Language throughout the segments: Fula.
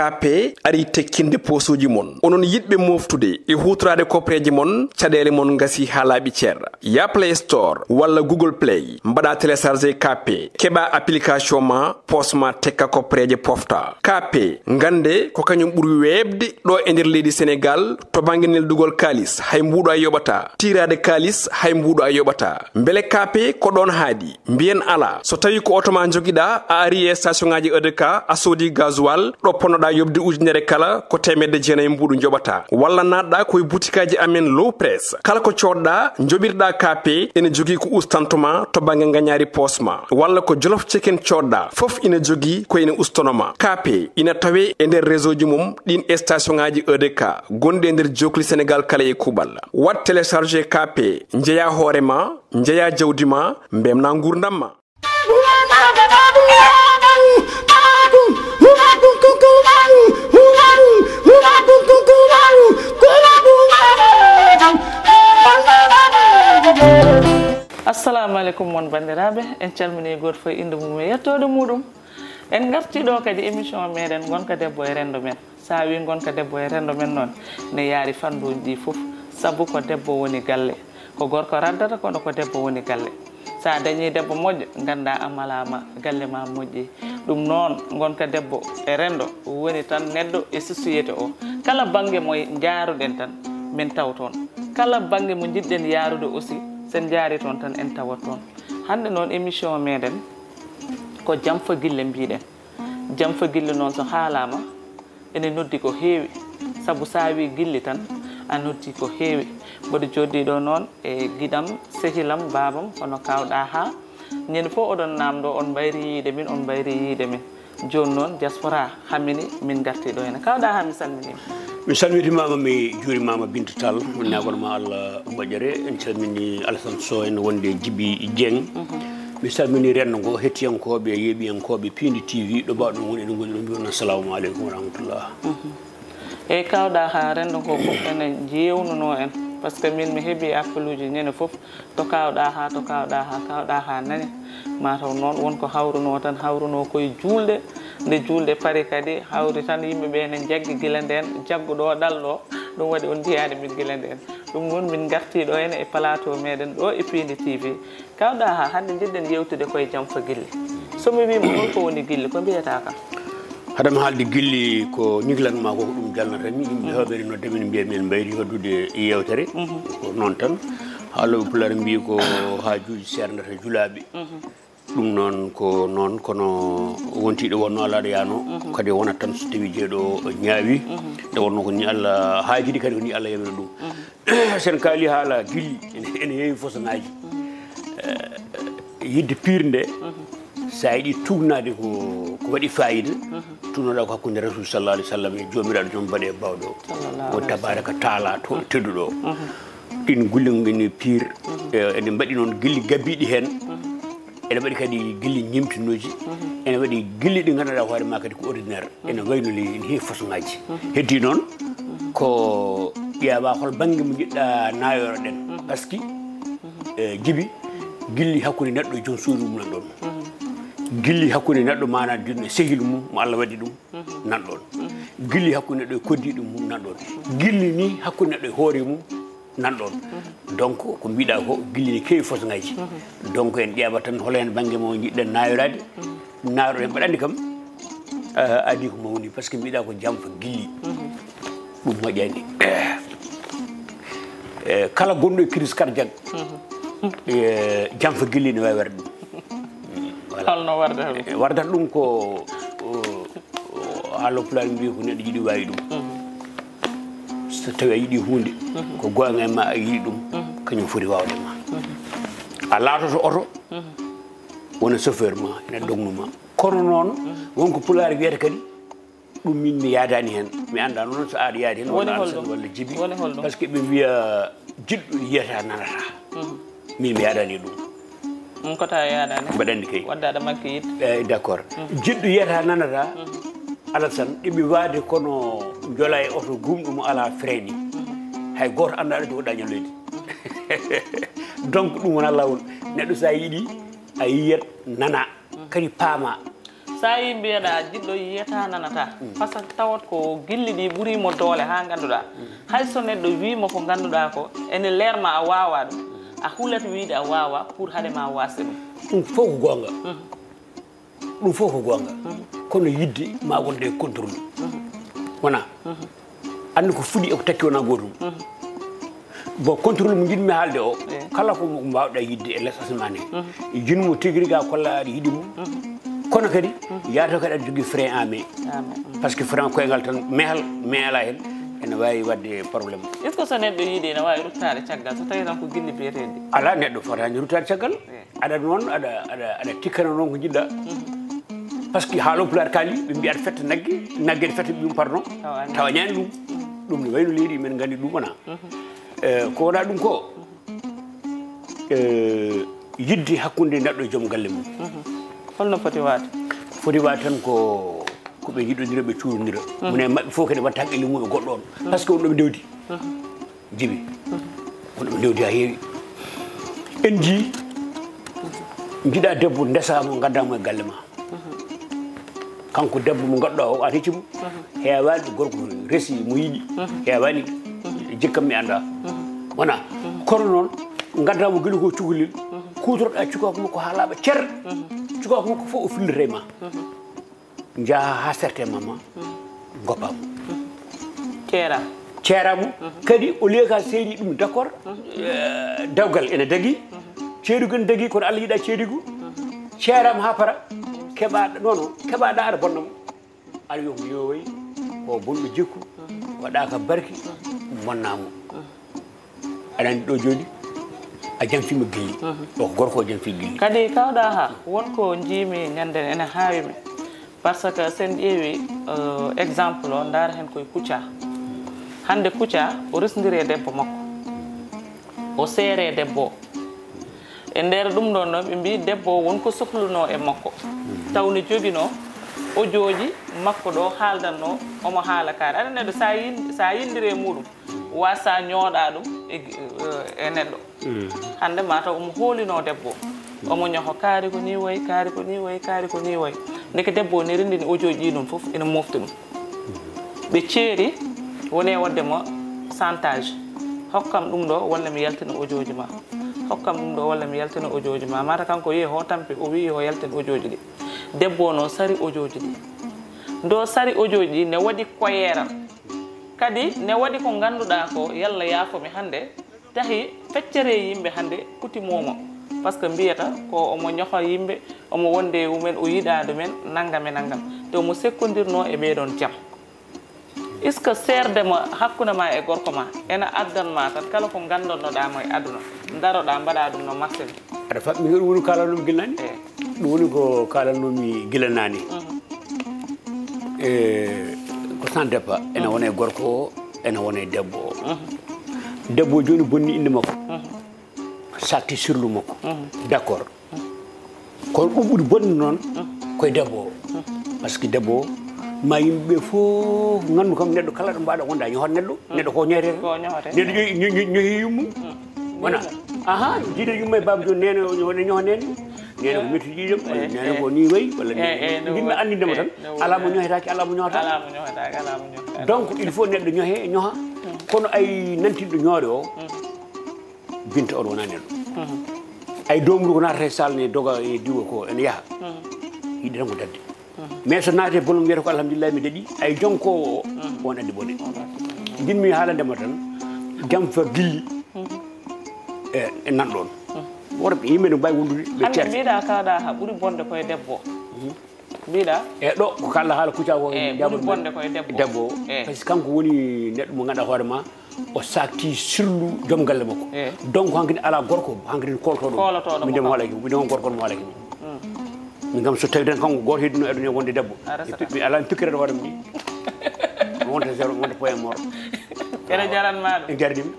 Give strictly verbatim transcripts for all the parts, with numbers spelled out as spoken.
K P ari tekkinde poosuuji mon. Onon yiɗɓe mooftude e huutoraade koppereeje mon, caɗeele mon ngasi haa laaɓi cer. Ya Play Store walla Google Play, mbaɗa télécharger K P, keɓa application ma, poos ma tekka koppereeje pofta. K P, ngannde ko kañum ɓuri weeɓde ɗo e nder leydi Senegaal to bannge neldugol kaalis, hay mbuuɗo a yoɓata. Tiiraade kaalis, hay mbuuɗo a yoɓata. Mbele K P ko ɗoon haaɗi? Mbiyen alaa. So tawii ko oto ma njogiɗaa, a ari e station ŋaaji E D K, a soodi gasoil, ɗo ponnoɗaa yoɓde ujunere kala, ko teemedde jeenayi mbuuɗu njoɓataa. Walla naatɗaa ko e butikaaji amen Low Press. Kala ko coodɗaa, njoɓirɗaa K P, ene jogii ko ustantoo ma to bannge ngañaari poos ma. Walla ko Jolof Chicken coodɗaa, fof ina jogii ko ene ustanoo ma. K P ina tawee e nder réseau ji mum ɗiin station ŋaaji E D K gonɗi e nder jookli Senegaal kala e kuuɓal. Waɗ télécharger K P, njeyaa hoore ma, njeyaa jawdi ma, mbeltinaa nguurndam ma. Assalamu aleykum mon banndiraaɓe, en calminii gooto fof e innde mum e yettoode muɗum. En ngartii ɗo kadi émission meɗen Ngonka Debbo e Renndo men. So a wii Ngonka Debbo e Renndo men noon, ne yaari fannduuji ɗi fof, sabu ko debbo woni galle. Ko gorko raddata, kono ko debbo woni galle. So a dañii debbo moƴƴo, nganndaa a malaama, galle ma moƴƴi. Ɗum noon, Ngonka Debbo e Renndo woni tan neɗɗo e société o. Kala bannge mo njaaruɗen tan, min tawa toon. Kala bannge mo njiɗɗen yaarude aussi, so en njaarii toon tan, en tawat toon. Hannde noon, émission meɗen ko Jamfa Gille mbiɗen. Jamfa Gille noon, so haalaama, ene noddi ko heewi, sabu so a wii gilli tan, a noddi ko heewi. Mboɗo jooɗii ɗo noon e giɗam, sehilam, baabam, hono Kaaw Ɗaaha. Ñande fof oɗon naamndo, on mbayri yiide min, on mbayri yiide min. Jooni noon, diaspora hamini, min ngartii ɗo heen. Kaaw Ɗaaha, mi salminii ma. Mi salmitimaama, mi juurimaama, Binta Tall. Mi ñaaganoo ma Allah moƴƴere. En calminii Alassane Sow en, wonde Jibi Dieng. Mi salminii renndo ngo, hettiyankooɓe, yeeɓiyankooɓe Piindi T V, ɗo mbaawɗon woni, eɗen ngoni ɗo, mbiyon assalamu aleykum wa rahmatullah. Eeyi, Kaaw Ɗaaha, renndo ngo fof ene jeewnunoo en, par ce que min mi heɓii appeluuji ñande fof, to Kaaw Ɗaaha, to Kaaw Ɗaaha, Kaaw Ɗaaha nani. Mataw noon won ko hawrunoo tan, hawrunoo koye juulɗe. Nde juulɗe pari kadi, hawri tan yimɓe ɓe ene njaggi gila ndeen, jagguɗo o ɗalɗo, ɗum waɗi on njiyaani min gila ndeen. Ɗum noon min ngartii ɗo heen e plateau meɗen ɗo e Piindi T V. Kaaw Ɗaaha, hannde njiɗɗen yeewtude koye Jamfa Gilli. So mi wii ma, hol ko woni gilli, ko mbiyataa kam? Hade mi haalde gilli, ko ñigilan ma ko, ko ɗum jalnata mi. Yimɓe heewɓe ene nodda min, mbiya min mbayri waɗdude yeewtere. Ko noon tan. Haalooɓe Pulaar mbiyi ko haajuuji seernata julaaɓe. Ɗum noon ko noon, kono wontii ɗo wonnoo alaa ɗo yahnoo. Kadi wonat tan so tawii jeyɗo o ñaawii. Nde wonnoo ko nii Allah haajiri, kadi ko nii Allah yamiri ɗum. So en kaalii haala gilli, ene, ene heewi fasoŋaaji. Eh, yidde piirde, so a yiɗii tuugnaade ko, ko waɗi faayiida, tuugnoɗaa ko hakkunde Rasul sallallahu alaihi wasallam e Joomiraaɗo joom baɗe e baawɗo o, tabaaraka taala, to tedduɗo o. Ɗin gulli ngoni piir, eh, ene mbaɗi noon gilli gabbiiɗi heen. Ene waɗi kadi gilli ñimtinooji. Ene waɗi gilli ɗi ngannduɗaa hoore maa kadi ko ordinaire. Ene wayno ley, ene heewi fasoŋaaji. Heddii noon ko ƴeewa hol bannge mo njiɗɗaa naayoro ɗen. Par ce que, eh, Jibi, gilli hakkunde neɗɗo e joom suudu mum nan ɗoon. Gilli hakkunde neɗɗo, maanaam, jooni e sehil mum mo Allah waɗi ɗum nan ɗoon. Gilli hakkunde neɗɗo e koddiiɗo mum nan ɗoon. Gilli nii hakkunde neɗɗo e hoore mum nan ɗoon. Donc, ko mbiɗaa ko, gilli ne keewi fasoŋaaji. Donc, en ƴeewa tan hol heen bannge mo njiɗɗen naayoraade. Naayoro en, mbaɗa anndi kam, eh, adii ko mawni, par ce que mbiɗaa ko Jamfa Gilli. Ɗum moƴƴani. Eh, kala gonɗo e crise cardiaque, eh, Jamfa Gilli ne waawi warde ɗum. Voilà. Holno wardata ɗum? Eh, wardata ɗum ko, o, o, haalooɓe Pulaar mbiyi ko neɗɗo yiɗi waawi ɗum. So tawii a yiɗii huunde, ko goonga e ma, a yiɗi ɗum, kañum foti waawde ma. A laatoto oto, wona chauffeur ma, ene dognu ma. Kono noon, won ko Pulaar wiyata kadi, ɗum min mi yaadaani heen. Mi anndaa noon so aɗa yaadi heen, walla Alassane walla Jibi. Woni holɗum? Par ce que ɓe mbiya, jiɗɗo yiyata, nanata. Min mi yaadaani ɗum. Ɗum ko tawa yaadaani? Mbaɗa anndi kay. Wadde aɗa manque yiɗde. Eeyi, d'accord. Jiɗɗo yiyata, nanata. Alassane, ɗiɓi waade kono njola e oto gumɗo mo alaa frein. Hay gooto anndaa ɗo jogoɗaa ñalloyde. Donc, ɗum wona laawol. Neɗɗo, so a yiɗi, a yiyat, nana, kadi paama. Sa yi mbiyeɗa jiɗɗo yiyata nanata, par ce que tawat ko gilli ɗi ɓuri mo doole ha ganduɗa, hay so neɗɗo wi mo ko ganduɗa ko ene leer ma a wawa ɗum, a hulat wiide a wawa pour haɗe ma wasde ɗum. Ɗum fof ko goonga. Ɗum fof ko goonga. Kono yidde ma wonde e contrôle. Wona? Anndi ko fuɗi e ko takki wona gootum. Bon, contrôle mo njiɗmi haalde o, kala ko mbawɗa yidde e les asamaan he, jinmo tigi rigi a kolla aɗa yiɗi mo. Kono kadi yahata kadi aɗa jogii frein à main. Par ce que frein koyngal tan mehal meela heen, ene waawi waɗde problème. Est ce que so neɗɗo yiɗi ene waawi ruttaade caggal so tawi tan ko gilli biyeteeɗi? Alaa, neɗɗo fotaani ruttaade caggal. Aɗa noon aɗa aɗa aɗa tikkana noon ko njiɗɗa. Par ce que haalo pulaar kaali ɓe mbiya aɗa fetta nagge, nagge ɗe fetta ɓiyum pardon. Tawa ñaani ɗum. Ɗum ne wayno leydi men nganndi ɗum wona. Eh, ko wona ɗum ko, eh, yidde hakkunde neɗɗo e joom galle mum. Holno foti waade? Foti waade tan ko ko ɓe njiɗodira, ɓe cuurodira. Mone maɓɓe fof kadi watta haqqille mum e goɗɗo on, par ce que on ɗo ɓe ndewdi. Jibi, on ɗo ɓe ndewdi ha heewi. En jii, jiɗa debbo, ndesa mo, gadda mo e galle ma. Kanko debbo mo gadduɗa o, a recci mo. Heewani ɗo gorko resi mo yiɗi. Heewani. Jikkam mi annda. Wona? Kono noon, gadda mo gila ko cukalel, kuutorɗa cukaaku makko ha laaɓa cer. Cukaaku makko fof o fillata e ma. Njaha ha serte mama. Goppa mo. Ceera. Ceera mo. Kadi o lieka seedi ɗum, d'accord. Eh, dawgal ene dagi. Ceedugu ene dagi, kono Allah yiɗa ceedugu. Ceera mo ha para. Keɓaɗa, non, non, keɓaɗa aɗa bonna mo. Aɗa wiya ko yowoy, ko bonɗo jikku, waɗaka barki, bonna mo. Aɗa anndi ɗo jooɗi, a jamfima gilli. O ko gorko, o jamfi gilli. Kadi kawɗa ha won ko jiimi ñande ene haawi mi. Par ce que sen ƴeewi, euh, exemple o, ndaara hen koye Kouthia. Hannde Kouthia o resndiri e debbo makko. O seere debbo o. E nder ɗum ɗon noon, ɓe mbi debbo o won ko sohluno e makko. Taw ne joginoo ojooji makko ɗo haaldanno, omo haala kaari. Aɗa neɗɗo sa yin-, sa yindiri e muɗum, wasa ñooɗa ɗum e, e neɗɗo. Hannde mataw omo hoolino debbo o. Omo ñoho kaari ko ni wayi, kaari ko ni wayi, kaari ko ni wayi. Ndeke debbo o ne renndini ojooji ɗi ɗum fof, ene mofta ɗum. Ɓe ceeri, woni e waɗde mo chantage. Hokkam ɗum ɗo, walla mi yaltina ojooji ma. Hokkam ɗum ɗo, walla mi yaltina ojooji ma. Mata kanko yehi o tampi, o wiyi o yaltin ojooji ɗi. Debbo o noon sari ojooji ɗi. Ndo sari ojooji ɗi, ne waɗi koyeeral. Kadi ne waɗi ko ngannduɗaa ko, yalla yaafo mi hannde, tahi feccere yimɓe hannde kuti mooma. Par ce que mbiyata ko omo ñoha yimɓe, omo wonde e mumen, o yiɗa ɗumen, nanngam e nanngam. Te omo sekkondirno e ɓee ɗoon jam. Est ce que seerde ma hakkunde ma e gorko ma ena addan ma tan kala ko nganndannoɗaa mo e aduna, ndaroɗaa mbaɗa ɗum no masin? Aɗa faami, ɗum woni ko kaalannomi gila naane. Eyi. Ɗum woni ko kaalannomi gila naane. E, ko sans départ, ena wona e gorko o, ena wona e debbo o. Debbo o jooni bonni innde makko. Sakti sirlu makko. D'accord. Kono ɗum ɓuri bonde noon koye debbo o. Par ce que debbo o, ma yimɓe ɓe fof nganndu kam neɗɗo kala ɗo mbaɗa wonda ñohat neɗɗo. Neɗɗo ko ñohete tan. Ko ñohete. Neɗɗo ñohi, ñohi, ñohi yummum. Wona? Aha, jiiɗa yumma e baaba jooni, nene o ñoha, nene o ñoha nene. Nene ko metti ƴiiƴam, walla nene ko ni wayi, walla nene. Yimɓe anndindema tan. Alaa mo ñohetaake, alaa mo ñohata. Alaa mo ñohetaake, alaa mo ñohetaake. Donc il faut neɗɗo ñohe, ñoha. Kono ay nantinɗo ñoore o, Binta, oɗo wona neɗɗo. Ay doomru ko naatata e salle ne, doga e diwa ko ene yaha. Yiɗi tan ko dadde. Mais so naati e bolom wiyata ko alhamdulillah mi daɗi. Ay jonkoowo o, on addi bone. Jinmi haalande ma tan, jamfa gilli e, e nan ɗon. Worɓe, yimɓe no mbawi wondude ɓe. Hannde ceerti. Mbiɗa kaɗa ha ɓuri bonde koye debbo. Mbiɗa? E ɗo ko kalla haala Kouthia ko. E ɓuri bonde koye debbo. Debbo o. E. Par ce que kanko woni neɗɗo mo ganduɗa hoore ma, o sakti sirlu joom galle makko. E. Donc hankadi ala gorko hankadi koltoɗo. Koltoɗo mo. Min de mi hoolaki mo, min de on gorko mo hoolaki mo. Min kam so tawi tan kanko goto hedduno e aduna wonde debbo. A resata. Mi ala mi pikkirata hoore mi. Mi wonta zéro, mi wonta point mort. Ene jaranma ɗum. E jardim.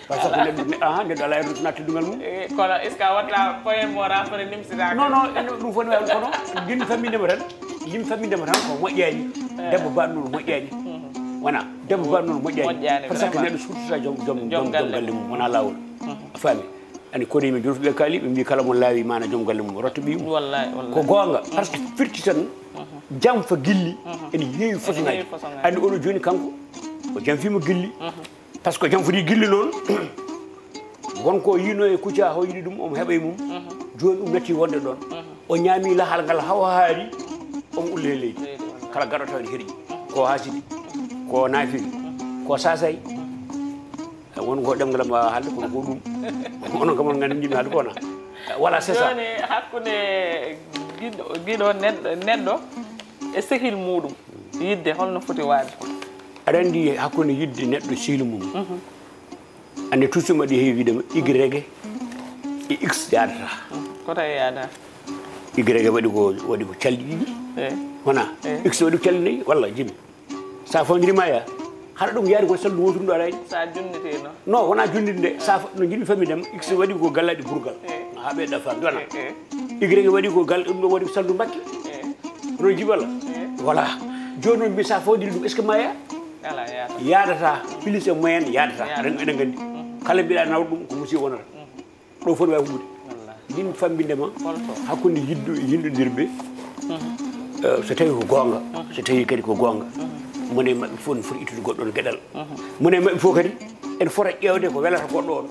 Par ce que neɗɗo, aha, neɗɗo ala e rutna teddungal mum. Eh, kono est ce que a watta point mort après nimsita? Non, non, ene ɗum foti wawi kono. Jin fammindema tan. Jin fammindema tan ko moƴƴani. Debbo baɗno no moƴƴani. Wona, debbo baɗno no moƴƴani. Moƴƴani. Par ce que vraiment neɗɗo surtata joom, joom, joom galle mum, wona lawol. A faami? Ani kono yimɓe jurfuɓe kaali, ɓe mbi kala mo laawi mana joom galle mum, rotta ɓiyum. Wallahi, wallahi. Ko goonga, par ce que firti tan, Janfa gilli ene heewi façon ngaji. Anndi oɗo jooni kanko o janfima gilli. Par ce que janfodi gilli noon, won ko yino e kucca o yiɗi ɗum omo heɓa e mum. Jooni ɗum natti wonde ɗon. O ñaami lahal ngal hawa haari, omo ulle e leydi. Kala gaɗo taw ene herƴi. Ko haasidi, ko naafiri, ko saasay. Won ko ɗemngal am waawa haalde, kono ko ɗum. Onon kam on nganndi, njiɗmi haalde ko wona. Voilà, c'est ça. Jooni, hakkunde giɗo, giɗo neɗɗo, neɗɗo e sehil muɗum, yidde holno foti waade? Aɗa anndi hakkunde yidde neɗɗo e sehil mum. Anndi toujours mbaɗi heewi wiide ma Y e X yaadata. Ko tawi yaada? Y waɗi ko, waɗi ko calɗi ɗiɗi. Eh. Wona? Eh. X waɗi ko calɗi nayi, walla jimi. Sa fawndiri ma ya. Haɗa ɗum yaari ko saldu wontudu ɗo aray. Sa junnitino. Non, wona junnitde. Sa fa-, no jiɗmi fammi dem, X waɗi ko gallaɗi burgal. Eh. Ha ɓe ɗafa, wona? Eh, eh. Y waɗi ko gal, ɗum ɗo waɗi ko saldu mbakki. Eh. Hono jibala. Eh. Voilà. Jooni noon mbi sa fawndiri ɗum, est-ce que ma ya? Ala, yaadata. Yaadata. Plus e moyen yaadata. Yaadata. Eɗen, eɗen nganndi. Kala mbiɗa nawɗo ɗum ko musiba wonata. Ɗo foti wawi huɓɓude. Wallaahi. Min fammbinde ma hakkunde yiddu e yinɗodirɓe. Eh, so tawi ko goonga, so tawi kadi ko goonga, mone maɓɓe fof ne foti ittude goɗɗo on geɗal. Mone maɓɓe fof kadi ene fota ƴeewde ko welata goɗɗo on.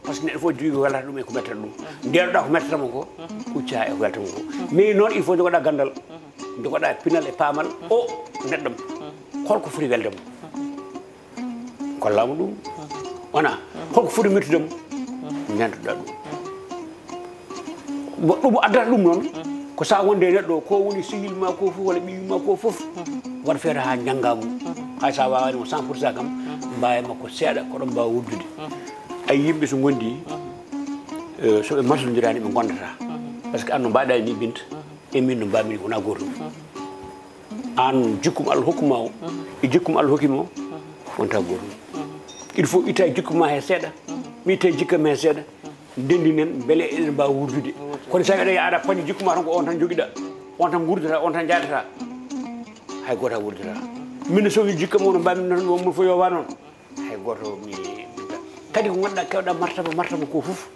Par ce que neɗɗo fof jogii ko welata ɗum e ko mettata ɗum. Ndeeɗoɗa ko mettata mo ko, kucca e ko welata mo ko. Mais noon il faut jogoɗa ganndal, jogoɗa pinal e paamal o neɗɗo mo. Holko foti welde mo? Kollaama ɗum. Wona holko foti mettude mo? Ñaanduɗaa ɗum. Mo, ɗum addata ɗum noon, ko sa wonde e neɗɗo, ko woni sehil ma ko fof, walla ɓiyu ma ko fof, waɗ feere haa njanngaa mo. Hay sa waawaani mo cent pour cent kam, mbaawa makko seeɗa, ko ɗon mbaawa wuddude. Ay yimɓe so ngondi, eh, so ɓe masondiraani, ɓe ngondata. Par ce que an no mbaɗaa ni, Binta, e min no mbaɗmi ni, wonaa gootum. Aan jikkum Allah hokkuma o, e jikkum Allah hokki mo, wonta gootum. Il faut itta jikku ma he seeɗa, mi itta jikku am he seeɗa, ndenndinen mbele eɗen mbaawa wurdude. Kono so aɗa, aɗa paɗi jikku ma tan, ko on tan jogiɗa, on tan ngurdata, on tan jaadata, hay gooto a wurdata. Min so wi jikku am o no mbaɗmi noon, won mo fof yo wa noon. Hay gooto mi, kadi ko ngannduɗaa kewɗa martaba, martaba ko fof.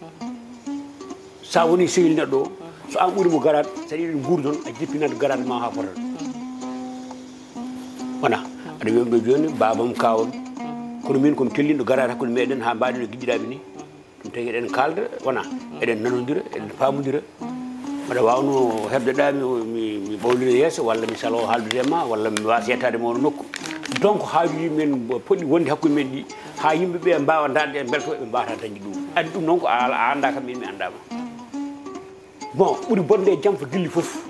Sa woni sehil neɗɗo o, so an ɓuri mo garaat, so aɗa yiɗi nguurdan, a jippinat garaat ma ha fota. Wona, aɗa wiya ɗum ɗo jooni, baabam, kaawam. Kono min komi tellinɗo garaat hakkunde meɗen ha mbaɗen no giɗiraɓe ni. Ɗum tagi eɗen kaalda, wona, eɗen nanodira, eɗen paamodira. Mbaɗa waawno heɓde ɗa, mi, mi, mi ɓawlira yeeso, walla mi salo haaldude e ma, walla mi waasa yettaade ma ono nokku. Donc, haajuuji men poɗɗi wonde hakkunde men ɗi, haa yimɓe ɓe mbaawa ndaarde e mbelto, ɓe mbaawata dañde ɗum. Addi ɗum noon ko a, a anndaa kam, min mi anndaa ma. Bon, ɓuri bonde e janfa gilli fof,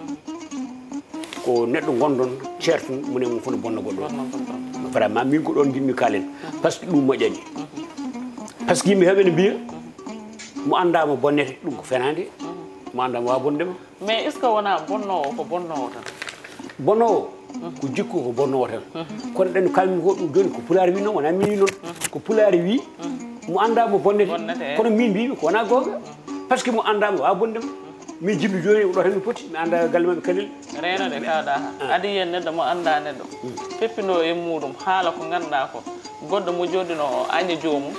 ko neɗɗo ngonɗon, ceerton, mone mum fof no bonna goɗɗo. Vraiment, min ko ɗoon njiɗmi kaalen. Par ce que ɗum moƴƴani. Par ce que yimɓe heɓe no mbiya, mo anndaa mo bonnete, ɗum ko fenaande. Mo anndaa mo waawa bonde ma. Mais est-ce que wonaa bonnoowo ko bonnoowo tan? Bonnoowo ko jikku, ko bonnoowo tan. Kono ɗen kalmi ko ɗum jooni ko pulaar wi noon, wonaa min wi noon. Ko pulaar wi, mo anndaa mo bonnete. Bonnete, eh. Kono min mbimi ko wonaa goonga. Par ce que mo anndaa mo waawa bonde ma. Min jimmi jooni ko ɗo tan mi poti, mi anndaa galle maɓɓe Kalel. Reenude kaɗa ha. Ah. Aɗa yiya neɗɗo mo anndaa neɗɗo. Feppindoo e muɗum, haala ko ngannduɗaa ko. Goɗɗo mo jooɗino o aña joomum,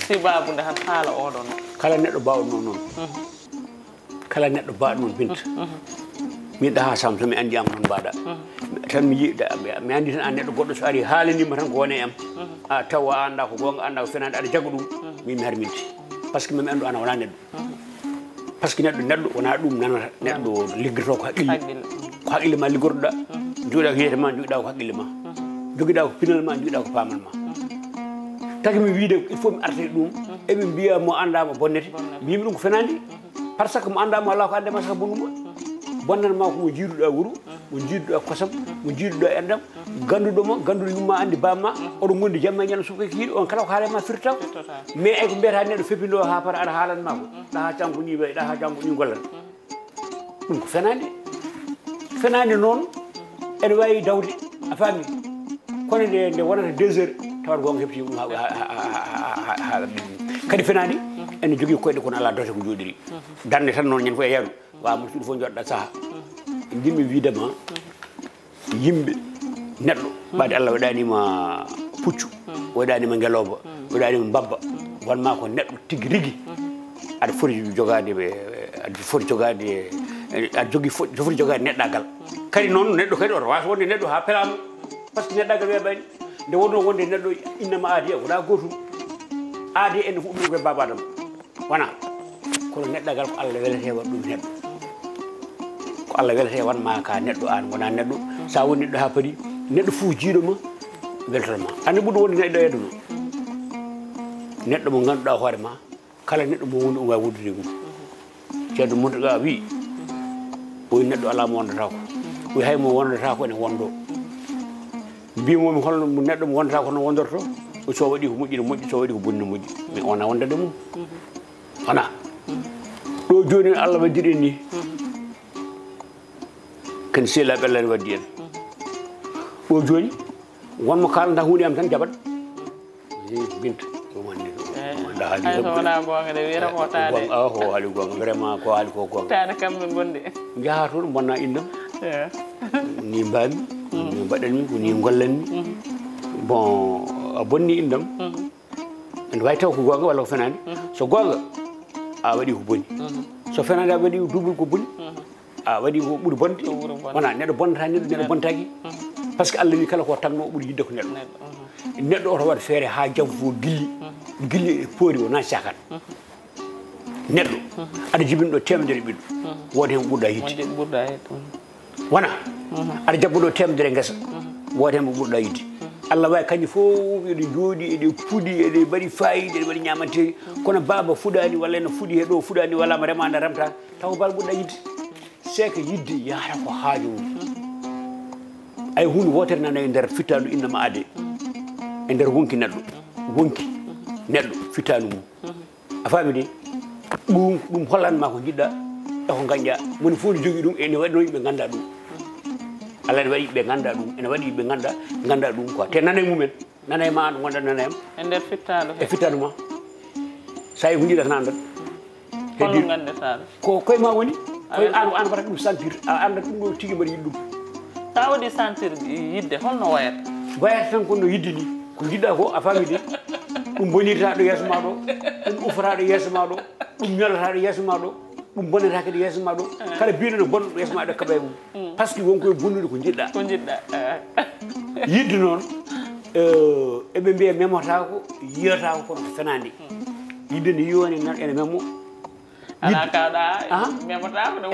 sibaabu nde tan haala oɗon. Kala neɗɗo baawɗo noon noon. Kala neɗɗo baɗɗo noon, Binta. Min ɗaha sam, so mi anndi am noon mbaɗa. Tan mi yiɗa, mi anndi tan an neɗɗo goɗɗo so ari haalanima tan ko wone am. A tawa a annda ko goonga, annda ko fenaande, aɗa jaga ɗum. Min mi harminte. Par ce que mami anndu an a wona neɗɗo. Par ce que neɗɗo, neɗɗo wona ɗum nanata. Neɗɗo liggoto ko haqqille. Haqqille. Ko haqqille ma liggorɗa. Jogiɗa ko yiyete ma, jogiɗa ko haqqille ma. Jogiɗa ko pinal ma, jogiɗa ko paamal ma. Tagi mi wiide, il faut mi arta e ɗum. Eɓe mbiya mo annda mo bonnete. Bonnete. Mbimi ɗum ko fenaande. Par ce que mo anndaa mo alaa ko anndema saka bonnuma. Bonnanma ko mo jiiduɗa wuro, mo jiiduɗa kosam, mo jiiduɗa enɗam, gannduɗo ma, gannduɗo yumma anndi bamma, oɗo ngondi jamma e ñande suka kiiɗo, on kala ko haalema firtaw. Firtata. Mais ay ko mbiyata neɗɗo feppindo haa para aɗa haalanma ko. Ɗaha janngo ni wayi, ɗaha janngo ni gollan. Ɗum ko fenaande. Fenaande noon, ene waawi dawde, a faami? Kono nde, nde wonata deux heures, tawat goonga heɓti ɗum ha, ha, ha, ha, ha, ha, kadi fenaande, ene jogii koyɗe kono alaa dote ko jooɗiri. Darnde tan noon, ñande fof e yaaru. Waawa moƴƴude fof jooɗoɗa saha. Njiɗmi wiide ma, yimɓe, neɗɗo, ɓaade Allah waɗanima puccu, waɗanima ngelooba, waɗanima mbabba, wonma ko neɗɗo tigi rigi. Aɗa foti jogaade ɓe, aɗa foti jogaade Aɗa jogii fo- foti jogaade neɗɗaagal. Kadi noon neɗɗo kadi oto waas wonde neɗɗo haa pelaama. Par ce que neɗɗaagal weeɓaani. Nde wonnoo wonde neɗɗo innama aadi e wonaa gootum. Aadi en fof ɗum ko e baaba Adama. Wona. Kono neɗɗaagal ko Allah welatee waɗ ɗum neɗɗo. Ko Allah welatee waɗ ma ka neɗɗo aan wonaa neɗɗo. So a woni neɗɗo haa paɗi neɗɗo fof jiiɗo ma weltoto ma. Anndi ɓurɗo wonde neɗɗo e aduna. Neɗɗo mo ngannduɗaa hoore ma. Kala neɗɗo mo woni o waawi wondude e mum. Ceerno Mountaga wii o wi neɗɗo alaa mo wondataako. O wi hay mo wondataako ene wondo. Mbimomi holno mo neɗɗo mo wondataako no wondorto. O so waɗi ko moƴƴi no moƴƴi so waɗi ko bonni no moƴƴi. Mais wona wondande mum. Wona. Ɗo jooni Allah waddiɗen ni. Ken seela ɓellani waddi en. Ɗo jooni wonmo kaalanta hunde am tan jaɓat. Binta. Ɗum woni ɗum woni ɗa haali. Hay so wona goonga de wiyata ko taade. Goonga o haali goonga vraiment ko haali ko goonga. Taade kamɓe ngonde. Njaha toon bonna indam. Ni mbami. Ni mbaɗanmi ko ni gollanmi. Bon a bonni indam. Ene wawi taw ko goonga walla ko fenaande. So goonga a waɗi ko boni. So fenaande a waɗi double ko boni. A waɗi ko ɓuri bonde. Wona neɗɗo bonnata neɗɗo neɗɗo bontaki. Par ce que Allah wi kala ko tagno o ɓuri yidde ko neɗɗo. Neɗɗo oto waɗ feere ha jam fo gilli. Gilli e poori wona cakat. Neɗɗo aɗa jibini ɗo temedere ɓiɗɗo. Woote hen ɓurɗa yidde. Wona aɗa jabbo ɗo temedere ngesa. Woote hen mo ɓurɗa yidde. Allah wawi kañum fof eɗe jooɗi eɗe puɗi eɗe mbaɗi fayida eɗe mbaɗi ñamanteeri. Kono baaba fuɗani walla ene fuɗi he ɗo fuɗani walla ma remanda remta. Taw bal ɓurɗa yidde. C'est que yidde yahata ko haaju mum. Ay hunde wotere nana e nder fittaandu innama aade. E nder wonki neɗɗo wonki neɗɗo fittaandu mum. A faami de. Ɗum ɗum hollan ma ko jiɗɗa e ko gañƴa. Moni fof ne jogii ɗum ene waɗi noon yimɓe ngannda ɗum. Allah ne waɗi yimɓe ngannda ɗum ene waɗi yimɓe ngannda ngannda ɗum quoi te nana e mumen. Nana e ma an gonɗa nana em. E nder fittaandu e fittaandu ma. Sa yi ko jiɗata na anndat. Holno nganndirtaa ɗum? Ko koye ma woni. Koye an ko an wata ɗum sentir a anndat ɗum ɗo tigi mbaɗa yiɗi ɗum. Sa waɗi sentir yidde holno wayata? Wayata tan kono yidde ni ko jiɗɗa ko a faami de. Ɗum bonirta ɗo yeeso ma ɗo. Ɗum ufata ɗo yeeso ma ɗo. Ɗum ñolata ɗo yeeso ma ɗo. Ɗum bonata kadi yeeso ma ɗo. Kala biɗo no bonɗo ɗo yeeso ma ɗo kaɓa e mum. Par ce que won koye bonnude ko jiɗɗa ko jiɗɗa. Yidde noon eɓe mbiya memotako yiyatako kono ko fenande. Yidde nde yiwani nan ene memo. Ala kawɗa memotako ne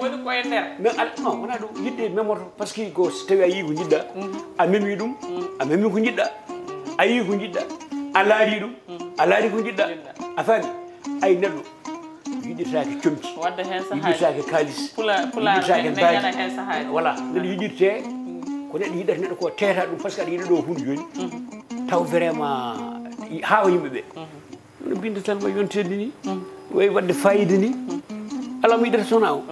woni koye nder. Mais al non wona ɗum yidde memoto par ce que ko so tawi a yii ko jiɗɗa. A memi ɗum. A memi ko jiɗɗa. A yii ko jiɗɗa. A laari ɗum. A laari ko jiɗɗa. A faami. Ay neɗɗo yiɗirtaake comci. Wadde heen sahaaji yiɗirtaake kaalis. Pula pulaar yiɗirtaake ne mbaadi. Heen sahaaji wala neɗɗo yiɗirte. Ko neɗɗo yiɗata neɗɗo ko teyata ɗum par ce que aɗa yiɗa ɗo hunde jooni. Taw vraiment haawa yimɓe ɓe. No binda tan ma yonteede ni. Wayi wadde fayida ni. Ala mo yiɗata sona o.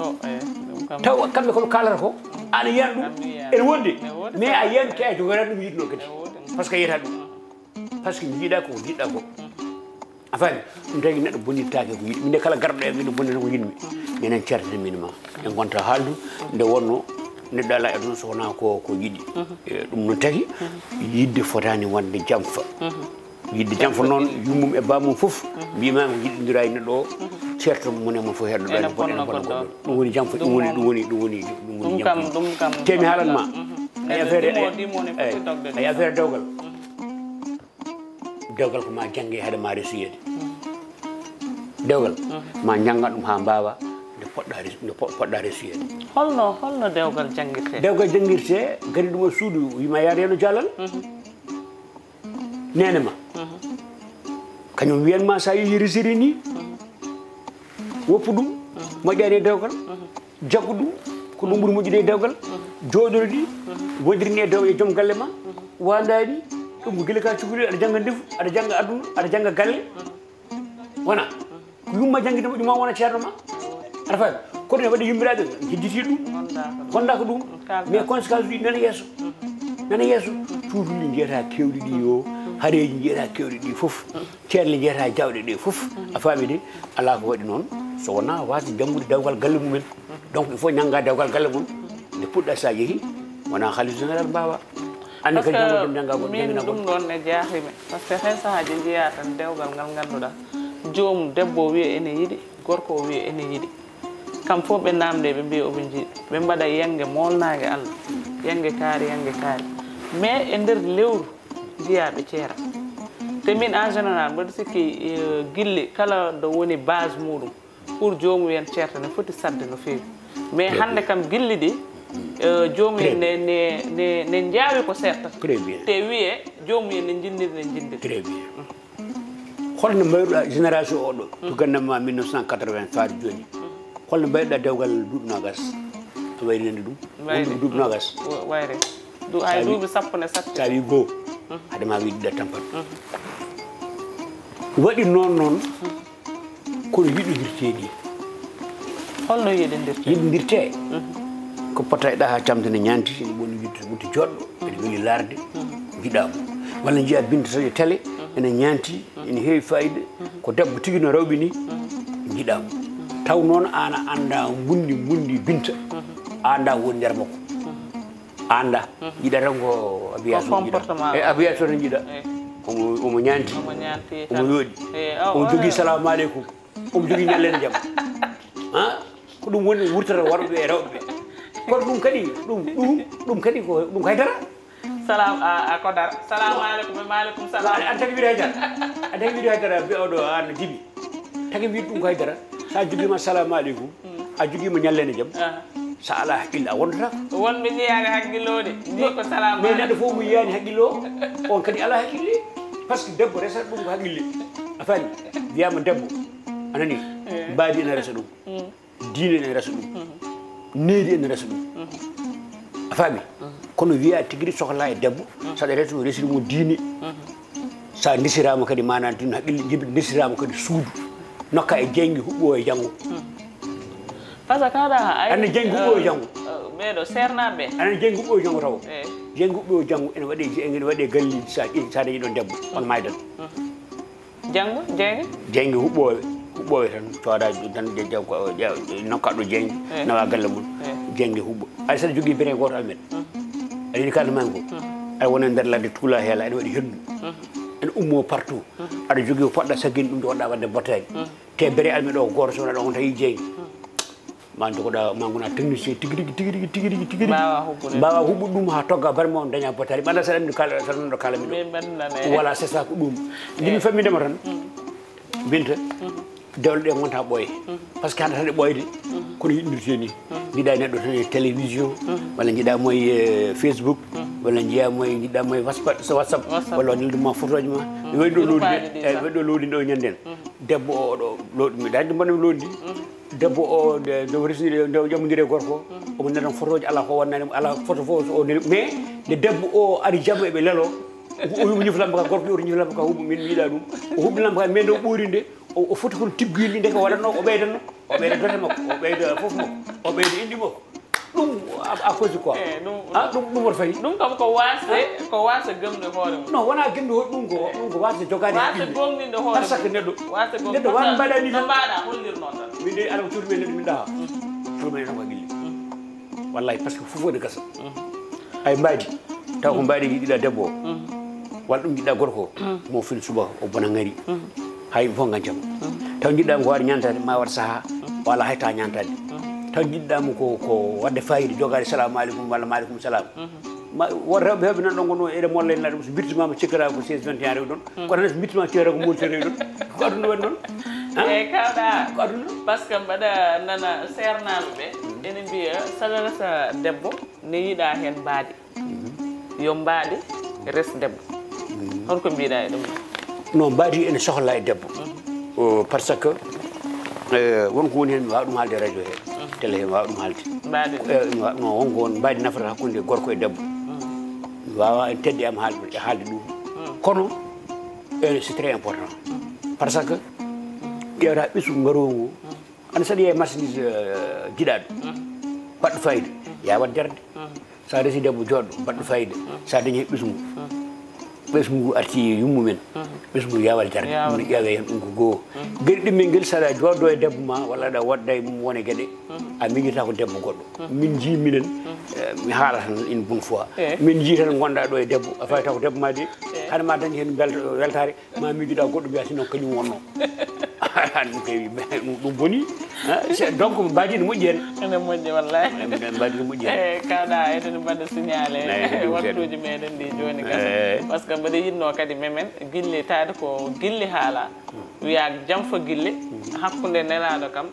Taw kamɓe kono kaalata ko. Aɗa yiyan ɗum ene wonde. Mais a yiyan te a jogata ɗum yiɗno kadi. Par ce que yiyata ɗum. Par ce que jiiɗa koko jiɗɗa ko. A faami. Ɗum tagi neɗɗo bonirtaake ko yiɗmi nde kala garɗo e mino bonirta ko yiɗmi. Minen cartata min ma en gonta haaldu. Nde wonno neɗɗo ala e ɗum so wona ko ko yiɗi. Ɗum noon tagi yidde fotani wonde jamfa. Yidde jamfa noon yummum e bamum fof. Mbima ko yiɗodira e neɗɗo o. Ceerto mum e mum fof heddo ɗo ene bonna goɗɗo. Ɗum woni jamfa ɗum woni ɗum woni ɗum woni ɗum woni jamfa. Te mi haalan ma e affaire e affaire dewgal. Dewgal ko ma jannge hade ma resuyeede. Dewgal ma njannga ɗum haa mbaawa nde poɗɗa resu- nde po- poɗɗa resuyeede. Holno holno dewgal janngirtee? Dewgal janngirtee gari ɗum e suudu wima yaade no jaalal. Neene ma kañum wiyan ma so a yehi resiri ni woppu ɗum moƴƴani e dewgal. Jaggu ɗum ko ɗum ɓuri moƴƴude e dewgal. Jooɗorɗi wondirni e dew e joom galle ma. Wandaɗi ɗum ko gila ka cukalel aɗa jannga ndefu aɗa jannga aduna aɗa jannga galle. Wona ko yumma janngude moƴƴu ma wona ceerno ma. Aɗa faami kono ne waɗi yummiraaɓe jidditi ɗum. Gonda ko ɗum mais conséquence uji nana yeeso. Nana yeeso cuutuɗi njiyata kewɗi ɗi o hareji njiyata kewɗi ɗi fof. Ceerle jeeya jawɗe ɗe fof. A faami de. Alaa ko waɗi noon so wonaa waasde janngude dewgal galle mumen. Donc il faut ñannga dewgal galle mum. Nde puɗɗa so a yehi wonaa halife général mbaawa. Anne kadi janngo ɗum jannga goɗɗo min jannginaa ɗum goɗɗo. Ɗon ne jaaximi par ce que hay sahaaji njiyaa tan dewgal ngal ngannduɗaa joomum debbo o wiya ene yiɗi gorko o wiya ene yiɗi. Kam fof ɓe naamnde, ɓe mbiya oɓe njiɗ, ɓe mbaɗa yannge moolnaange Allah, yannge kaari, yannge kaari. Mais e nder lewru, njiyaa ɓe ceera. Te min, en général, mboɗo sikki, eh, gilli kala ɗo woni base muɗum, pour joomuyen ceerta ne foti saɗde no feewi. Mais hannde kam, gilli ɗi, eh, joomuyen ne, ne, ne, ne njaawi ko seertata. Très bien. Te wiye, joomuyen ne njinniri, ne njinniri. Très bien. Holno mbayruɗaa génération oɗo, to gandam ma mille neuf cent quatre-vingts faade jooni? Holno mbayruɗaa dewgal duuɓi noogas? A wayri nande ɗum? Wayri. Wonduɓe duuɓi noogas. Wa-, wayri. Du-, hay duuɓi sappo ne satti. Sa wi goo, haade ma wi ɗiɗa tampat. Waɗi noon noon, kono yiɗodirtee ni. Holno yiɗodirtee? Yiɗodirtee. Ko pota e ɗaha camde ne ñaanti, ene woni yiɗde wonti joɗɗo, ene weli laarde, njiɗaama. Walla njiya Binta to e télé, ene ñaanti, ene heewi fayida, ko debbo tigi no rewɓe ni, njiɗaama. Taw noon aan a annda mbundi, mbundi Binta, a annda ko woni nder makko. A annda, njiɗa tan ko aviation njiɗa. Comportement. E aviation tan njiɗa. Eh. Omo, omo ñaanti. Omo ñaanti tan. Omo yooɗi. Eh, oh, omo jogii oh. Salamu aleykum. Omo jogii ñallene jam. Ha? Ko ɗum woni wurtata worɓe e rewɓe. Kono ɗum kadi, ɗum, ɗum, ɗum kadi ko, ɗum ko haydara. Salam, a, a, ko dara. Salamu aleykum, e maaleykum salam. An, an tagi wiide haydara. An tagi wiide haydara, mbiya oɗo an jibi. Tagi wiide ɗum ko haydara. Sa jogiima salamu aleykum, a jogiima ñallene jam. Ah. Sa ala haqqille, a wondata. Wonɓe jeyaani haqqille o de, mbi ko salamu mais neɗɗo fof mo yiyaani haqqille o, on kadi ala haqqille. Par ce que debbo resata ɗum ko haqqille. A faami? Wiyama debbo. A nani? Eh. Mbaadi ene resa ɗum. Mm. Diine ene resa ɗum. Needi ene resa ɗum. A faami? Kono wiya tigi ri sohla e debbo, saɗa resi mo, resiri mo diine. Sa ndesirama kadi, manan tun haqqille jibi, ndesirama kadi suudu. Nokka e jeyge huɓɓo e janngo. Par ce que kaɗa ha ay, anne jeyge huɓɓo e janngo. Ɓeeɗo seernaaɓe. Anne jeyge huɓɓo e janngo taw. Eh. Jeyge huɓɓo e janngo ene waɗe, ene waɗe galleeji, sa, sa dañi ɗon debbo, on maydan. Janngo, jeyge? Jeyge huɓɓooɓe, huɓɓooɓe tan, cooda tan, je-, je-, ko, je-, nokka ɗo jeyge, eh, nawa galle mum, eh, jeyge huɓɓo. Hay saɗa jogii bere gooto almet. Mm. Aɗa yiɗi kalde ma ko? Mm. Aɗa wona nder ladde tuula heela, ene waɗi hendu. Mm. Ene ummo partout. Mm. Aɗa jogii ko poɗɗa saggini ɗum, ɗo waɗɗa waɗde bottaari. Mm. Te bere almet ɗo ko gooto, so wona ɗo on tawi jeyge. Mm. Ma jogoɗa, ma gona technicien tigi rigi, tigi rigi, tigi rigi, tigi rigi. Mbawa huɓɓude. Mbawa huɓɓude ɗum ha togga barma on daña bottari. Ɓanda saɗa anndi kala, saɗa anndi kala miɗo. Min mbaɗi nane. Voilà, c'est ça ko ɗum. Jimi fammindema tan. Mm. Binta, mm, dewle ɗe gonta ɓooye. Mm. Par ce que haɗata ɗe ɓooyde, mm, kono yiɗirte ni. Mm. Jiɗa neɗɗo tan e télévision, mm, walla jiɗa mo e, eh, Facebook, mm, walla jiya mo e, jiɗa mo e WhatsApp, so WhatsApp, WhatsApp, walla o neldu ma photoji ma. Mm. Mi waɗi ɗo lowdi, eh, waɗi ɗo lowdi ɗo ñanden. Mm. Debbo o ɗo lowdi, mi dañde mbaɗa mi lowdi. Mm. Debbo o, nde, nde o resiri, nde o ƴamodiri e gorko, omo nana fotoji, ala ko wonnani mo, ala foto fof o nani. Mais nde debbo o ari jam eɓe lelo, o, o huɓi ñiflamba ka, gorko o ñiflamba ka huɓo, min mi yiɗa ɗum. O huɓi lamba ka, mais nde o ɓoori nde, o, o foti kono tigguyel ni, nde ko waɗatno, o ɓeydanno, o ɓeyda dote makko, o ɓeyda fof makko, o ɓeyda indi makko. Ɗum a, a cause quoi? Eh, ɗum, ah, ɗum, ɗum woto fayi? Ɗum kam ko waasde, ah, ko waasde gomde hoore mum. Non, wona gomde hoore, ɗum ko, eh, ɗum ko waasde jogaade, waasde haqqille. Gomɗinde hoore mum. Par ce que neɗɗo, waasde gom-, neɗɗo wawa mbaɗa ni tan. No mbaɗa, hollirno tan. Min de, ala ko cuuɗi men neɗɗo min ɗaha. Mm. Cuuɗi men tan ko haqqille. Mm. Wallahi, par ce que fof ne gasa. Mm. Ay mbaadi, taw ko mbaadi jiɗɗa debbo o. Mm. Walla ɗum jiɗɗa gorko o. Mm. Mo fini suba o bona ngari. Mm. Hay fof gancam. Mm. Taw jiɗɗa mo ko waɗa ñantade, ma waɗ saha, mm, walla hay ta ñantade. Mm. Taw jiɗɗa mo ko, ko waɗde fayida, jogaade salamu aleykum walla maaleykum salam. Mm. Ma, won rewɓe heewɓe nan ɗon kono eɗe molla en ɗum, so mbirtima mo cikkata ko seize vingt et un rewi ɗon. Mm. Kono so mbirtima cikkata ko Mauritanie rewi ɗon. Ko aduna waɗi noon. Ah? Eyi, kawɗa. Ko aduna. Par ce que mbaɗa nana seernaaɓe ɓe, mm, ene mbiya saɗa resa debbo ne yiɗa heen mbaadi. Mhm. Yo mbaadi res debbo. Mhm. Holko mbiɗa e ɗum? Non, mbaadi ene sohla e debbo. Mhm. O, par ce que, eh, won ko woni heen mi waawa ɗum haalde e radio he, mhm, télé he mi waawa ɗum haalde. Mbaadi. Eh, mi wa-, non, won ko won mbaadi nafata hakkunde gorko e debbo. Mhm. Mi waawa en tedde am haalde, e haalde ɗum. Mhm. Kono, eh, c'est très important. Mhm. Par ce que ƴeewta ɓesngu ngaroowu ngu, mhm, An saɗa yeeya marchandise, eh, jiɗaɗo. Mhm. Baɗɗo fayida. Mhm. Yawat jarde. Mhm. Sa resi debbo joɗɗo, baɗɗo fayida. Mhm. Sa dañi ɓesngu. Mhm. Ɓesngu ngu arti yummumen. Mhm. Ɓesngu yawat jarde. Yawat. Ɗum ne ƴawe hen ɗum ko goo. Mhm. Geɗe ɗimmen ngel saɗa joɗɗo e debbo ma, walla aɗa wadda e mum wone geɗe. Mhm. A miijata ko debbo goɗɗo. Mhm. Min jii minen, mhm, eh, mi haala tan une bonne fois. Eh. Min jii tan gonɗa ɗo e debbo. A fawi taw ko debbo ma de. Eh. Hade ma dañi hen bel-, weltare. Ma miijoɗa goɗɗo mbiya sinno kañum wonno. Ɗum kay, ɗum, ɗum boni. Donc mbaadi no moƴƴi heen. Ene moƴƴi wallahi. Mbaadi no moƴƴi heen. E kaɗa eɗen mbaɗa signalé. Wattuuji meɗen ɗi jooni gasa. Par ce que mbaɗa yiɗno kadi memen gilli taade ko gilli haala wiya jam fo gilli hakkunde nelaaɗo kam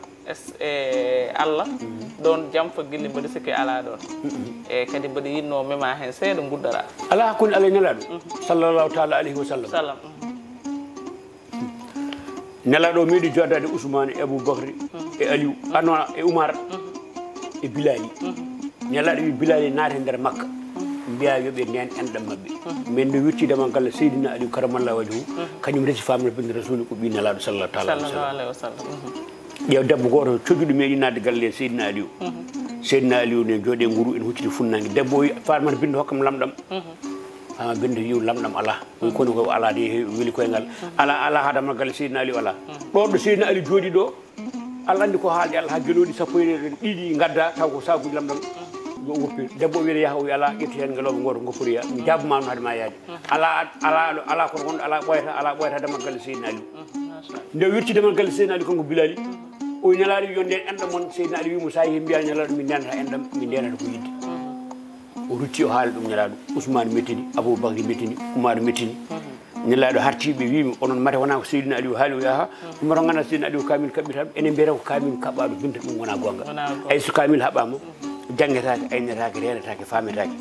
e Allah. Ɗoon jam fo gilli mbaɗa sikki alaa ɗoon. E kadi mbaɗa yiɗno mema heen seeɗa nguddora. Alaa hakkunde Allah e nelaaɗo, sallallahu taala alayhi wa sallam. Nelaaɗo o meeɗi jooɗaade Usmaan e Abuu Bakri e Aliyu, ano e Umar e Bilaali. Nelaaɗo wi Bilaali naata e nder Makka, mbiya yo ɓe ndeen enɗam maɓɓe. Min nde wirti damal galle Seydina Aliyu karamallahu wajhu, kañum resi famno bin Rasulu ko ɓii Nelaaɗo sallallahu taala alayhi wa sallam. Ƴeew debbo gooto cojuɗo meeɗi naatde galle Seydina Aliyu. Seydina Aliyu ne jooɗe nguru ene hucciti funnaange. Debbo o wi Faamata Binta hokkam lamɗam. Faamata Binta wi lamɗam alaa. Kono ko alaa de weli koyngal. Alaa, alaa haa damal galle Seydina Aliyu alaa. Ɗo ɗo Seydina Aliyu jooɗi ɗo, Allah anndi ko haalde Allah haa gelooɗi sappo e ɗiɗi ngadda taw ko saakuuji lamɗam. Yo woppi debbo o wiyde yaha o wi alaa ƴetti heen ngelooba gooto ngopporiya mi jaabuma no hade ma yaade. Alaa, alaa, alaa kono wonɗo alaa ɓooyata, alaa ɓooyata damal galle Seydina Aliyu. Nde o wirti damal galle Seydina Aliyu kanko Bilaali, o wi Nelaaɗo wi yo ndeen enɗam mon. Seydina Aliyu wi mo so a yehi mbiya Nelaaɗo min ndeenata enɗam, min ndeenata ko yidde. O rutti o haali ɗum Nelaaɗo. Usmaan mettini, Abuu Bakri mettini, Umar mettini. Nelaaɗo harti ɓe wi mi onon mate wonaa ko Seydina Aliyu haali o yaha. Umar o ngannda Seydina Aliyu kamin kaɓɓitaɗo ene mbiyata ko kamin kaɓɓaɗo Binta ɗum wonaa goonga. Ay so kamin haɓɓama janngetaake, aynetaake, reenetaake, faametaake.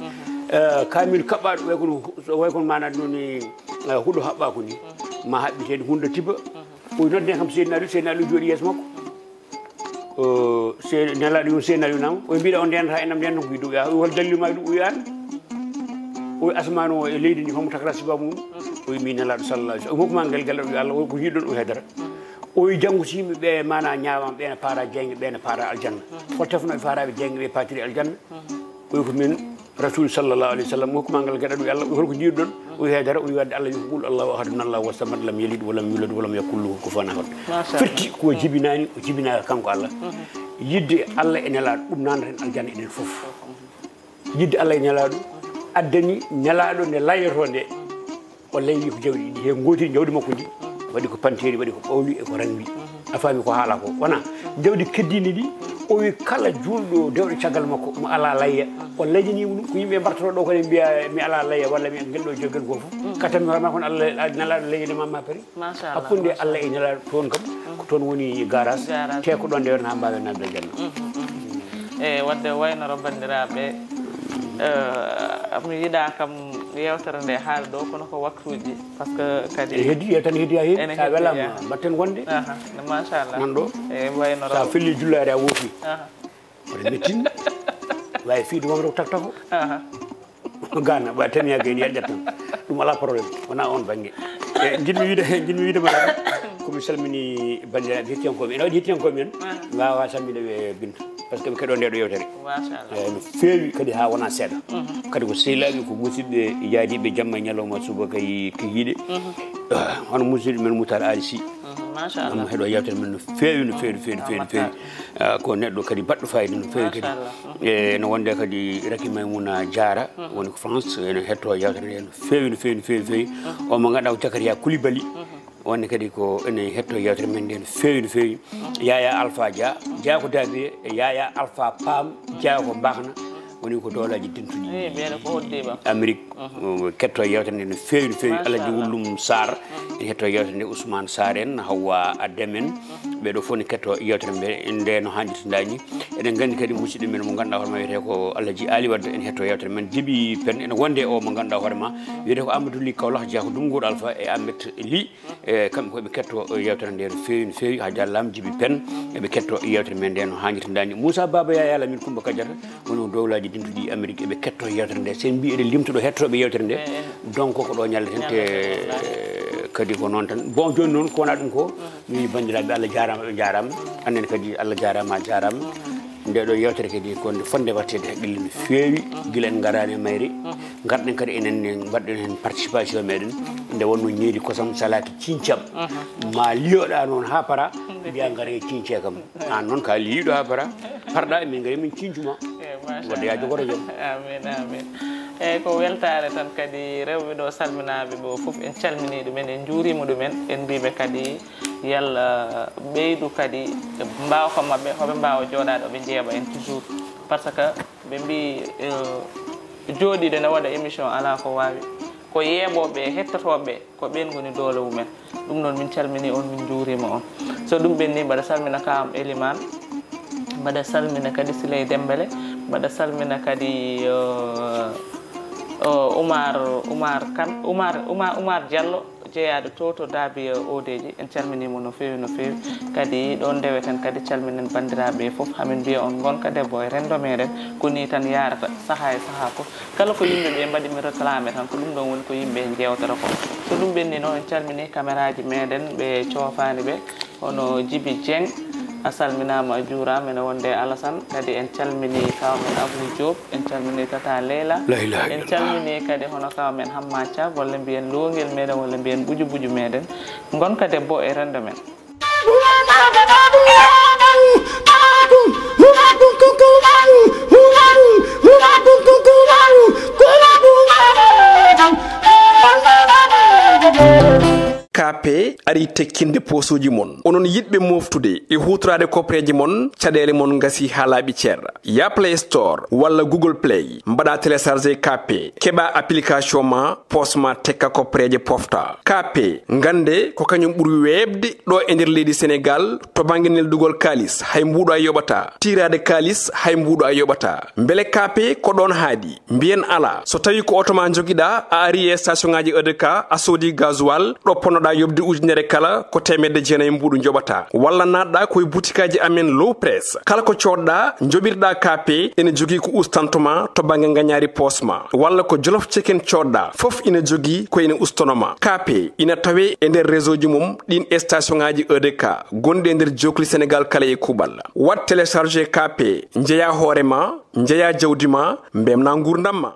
Kamin kaɓɓaɗo way kono way kono maanaɗo noon ni huɗo haɓɓa ko ni ma haɓɓiteede hunde tiba. O nodde kam Seydina Aliou, Seydina Aliou jooɗi yeeso makko. Se Nelaaɗo yum Seydina Aliou nam o mbiɗa on ndenta enam nden ko yiɗu ya hol dalil ma ɗum o yaani. O asmaanu o e leydi ndi homo takra siba mum. O mi Nelaaɗo sallallahu alaihi wasallam o hokuma ngal gal o Allah o ko yiɗon o hedara. O janngu si yimɓe ɓe mana ñaawam ɓe na paara jeyge ɓe na paara aljanna. Hol tefno ɓe faaraɓe jeyge ɓe patiri aljanna. O ko min Rasul sallallahu alaihi wasallam o hokuma ngal gaɗa ɗum Allah o holko jiiɗuɗon. O wiya dara o wiya wadde Allah yo ko ɓul Allahu ahadun Allahu wasamad lam yalid walam yulad walam yakul lahu kufuwan ahad. Firti ko jibinani o jibinaka kanko Allah. Yidde Allah e Nelaaɗo ɗum nandaten aljanna enen fof. Yidde Allah e Nelaaɗo addani Nelaaɗo nde layoto nde. O layni ko jawdi ɗiɗi he gootiri jawdi makko ndi waɗi ko panteeri waɗi ko ɓawli e ko rangwi. A faami ko haala ko wona jawdi keddini ndi. O wi kala julɗo dewɗo caggal makko mo ala layya o laynanima ɗum ko yimɓe mbartoto ɗo kone mbiya mi ala layya walla mi ngel ɗo jogel goo fof. Katanmi hoorema kono Allah Nelaaɗo layyanima ma pari. Hakkunde Allah e Nelaaɗo toon kam ko toon woni garage. Te ko ɗon ndewen ha mbawen nadde janna. E wadde waynoro banndiraaɓe mi yiɗa kam yewtere nde haala ɗo kono ko waktuuji par ce que kadi heddi yewtere heddi ha heewi sa welama mbatten wonde. Machallah nan ɗo e waynoro sa felli jullaade a woofi. Wata mettin wawi fiide wamre ko taktako. Gana ɓa taniya gayni a ƴettan ɗum ala problème wona on bangge. E jinmi wiide jinmi wiide mbaɗa komi salmini bandiraɓe hettiyankoɓe ene waɗi hettiyankoɓe en wawa salminde ɓe Binta par ce que ɓe keɗo nde ɗo yewtere. No feewi kadi ha wona seeɗa. Kadi ko sehilaɓe ko musiɓɓe yaadiɓe jamma e ñalawma suba kay kikiɗe. Hono musiɗɗo men Moutar Ali Sy. Amma heɗo yewtere men no feewi no feewi no feewi no feewi no feewi. Ko neɗɗo kadi baɗɗo fayida no feewi kadi. E no wonde kadi Raki Maymuna Diara woni ko France ene hetto yewtere nde no feewi no feewi no feewi feewi. O mo ganduɗa ko Zakaria Koulibaly wonde kadi ko ene hetto yewtere men nde no feewi no feewi. Yaya Alpha Dia Dia ko Dabi e Yaya Alpha Pam Dia ko Mbahna woni ko dowlaji dentuɗi Amérique. Ketto yewtere nde no feewi no feewi Alaji Wullum Sarr. Ene hetto yewtere nde Ousmane Sarr en Hawwa Adem en. Ɓeɗo fof ne ketto yewtere nde nde no hannirta nda ni. Eɗen nganndi kadi musidɗo men mo ngannduɗaa hoore ma wiyetee ko Alaji Ali Wadde ene hetto yewtere men Jibi Pen ene wonde o mo ngannduɗaa hoore ma wiyetee ko Amadou Ly Kaolack Dia ko Dumnguur Alpha e Ahmed Ly. E kamɓe koye ɓe ketto yewtere nde no feewi no feewi ha jallam Jibi Pen. Eɓe ketto yewtere men nde no hannirta nda ni Moussa Baba Yaya Lamine Coumba Kadiata woni o dowlaji dentuɗi Amérique eɓe ketto yewtere nde sen mbi eɗen limtuɗo hettoɓe yewtere nde. Donc ko ɗo ñalleten te kadi ko noon tan bon joni noon ko wona ɗum ko mi wi bandiraɓe Allah jarama ɓe jarama. Annen kadi Allah jarama jarama. Nde ɗo yewtere kadi ko nde fonde wattede haqqille no feewi gila en garani e mayri. Garɗen kadi enen ne mbaɗɗen hen participation meɗen nde wonno ñeeri kosam salaki cincam. Ma liyoɗa noon ha para mbiya gara e cince kam. An noon ka liyiɗo ha para parɗa min gari min cincuma. Wadde ya jogoto joom. Amin amin. Eyyi, ko weltaare tan kadi rewɓe ɗo salminaaɓe ɓe fof, en calminii ɗumen, en njuuriima ɗumen, en mbiiɓe kadi yalla ɓeydu kadi mbaawka maɓɓe, hoɓe mbaawa jooɗaade, ɓe njeeɓa en toujours, par ce que ɓe mbii, eh, jooɗiiɗo ne waɗa émission alaa ko waawi, ko yeeɓooɓe, hettotooɓe, ko ɓeen ngoni doole mumen. Ɗum noon, min calminii on, min njuuriima on. So ɗum ɓenni, mbaɗa salmina ka am Eliman, mbaɗa salmina kadi Siley Dembele, mbaɗa salmina kadi, eh, eh, Oumar, Oumar Kane, Oumar, Oumar, Oumar Diallo, jeyaaɗo to, to Daabiya Oodeeji. En calminii mo no feewi, no feewi. Kadi ɗoon ndeweten kadi calminen banndiraaɓe fof. Hamin mbiya on ngonka debbo e renndo meɗen, ko nii tan yaarata sahaa e sahaa fof. Kala ko yimɓe ɓe mbaɗi mi réclamé tan, ko ɗum ɗon woni ko yimɓe njeewtata ko. So ɗum ɓenni noon, en calminii kameraaji meɗen ɓe coofaani ɓe, hono Djiby Dieng, a salminaama, a juuraama, ene wonde e Alassane. Kadi en calminii kaaw men Abou Diop, en calminii Tata Leyla. La ilaha illallah. En calminii kadi hono kaaw men Hamma Thiam, walla mbiyen loongel meɗen, walla mbiyen ɓuju ɓuju meɗen. Ngonka debbo e renndo men. Kaape arii tekkinde poosuuji mon. Onon yiɗɓe mooftude e huutoraade kopreeje mon, caɗeele mon ngasii haa laaɓi cer. Yah Play Store walla Google Play, mbaɗaa télécharger Kaape, keɓaa application ma, poos ma tekka kopreeje pofta. Kaape, ngannde ko kañum ɓuri weeɓde ɗo e nder leydi Senegaal to bannge neldugol kaalis, hay mbuuɗo a yoɓataa. Tiiraade kaalis, hay mbuuɗo a yoɓataa. Mbele Kaape ko ɗoon haaɗi? Mbiyen alaa. So tawii ko oto ma njogiɗaa, a arii e station ŋaaji E D K, a soodii gasoil, ɗo ponnoɗaa yoɓde ujunere kala, ko teemedde jeenayi mbuuɗu njoɓataa. Walla naatɗaa ko e butikaaji amen Low Press. Kala ko coodɗaa, njoɓirɗaa Kaape, ene jogii ko ustantoo ma to bannge ngañaari poos ma. Walla ko Jolof Chicken coodɗaa, fof ina jogii ko ina ustanoo ma. Kaape ina tawee e nder réseau ji mum ɗiin station ŋaaji E D K gonɗi e nder jookli Senegaal kala e kuuɓal. Waɗ télécharger Kaape, njeyaa hoore ma, njeyaa jawdi ma, mbeltinaa nguurndam ma.